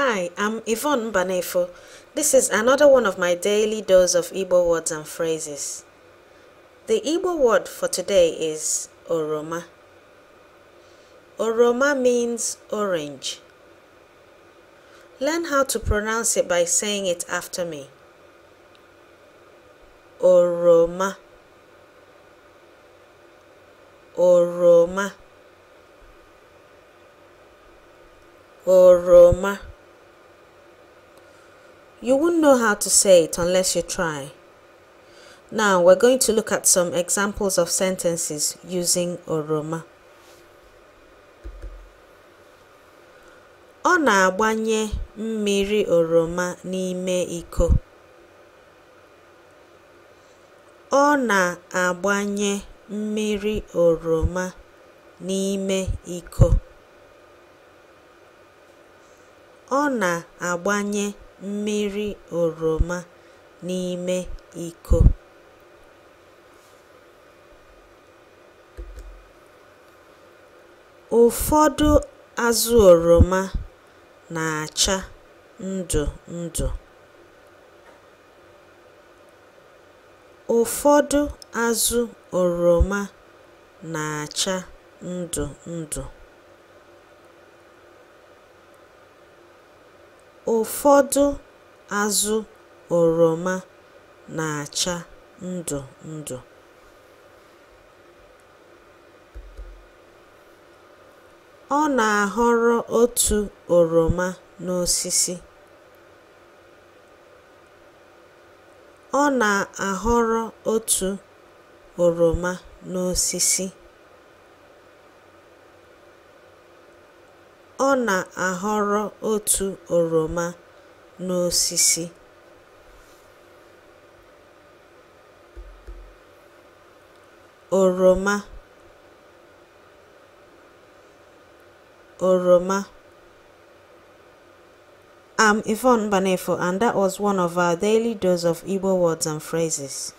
Hi, I'm Yvonne Mbanefo. This is another one of my daily dose of Igbo words and phrases. The Igbo word for today is Oroma. Oroma means orange. Learn how to pronounce it by saying it after me. Oroma. Oroma. Oroma. You wouldn't know how to say it unless you try. Now we're going to look at some examples of sentences using oroma. Ọ na-agbanye mmiri oroma n'ime iko. Ọ na-agbanye mmiri oroma n'ime iko. Ọ na-agbanye mmiri oroma n'ime iko. Ụfọdụ azụ oroma na-acha ndụ ndụ. Ụfọdụ azụ oroma na-acha ndụ ndụ. Ụfọdụ azụ oroma na-acha ndụ ndụ. Ọ na-aghọrọ otu oroma n'osisi. Ọ na-aghọrọ otu oroma n'osisi. Ọ na-aghọrọ otu oroma n'osisi. Oroma. Oroma. I'm Yvonne Mbanefo, and that was one of our daily dose of Igbo words and phrases.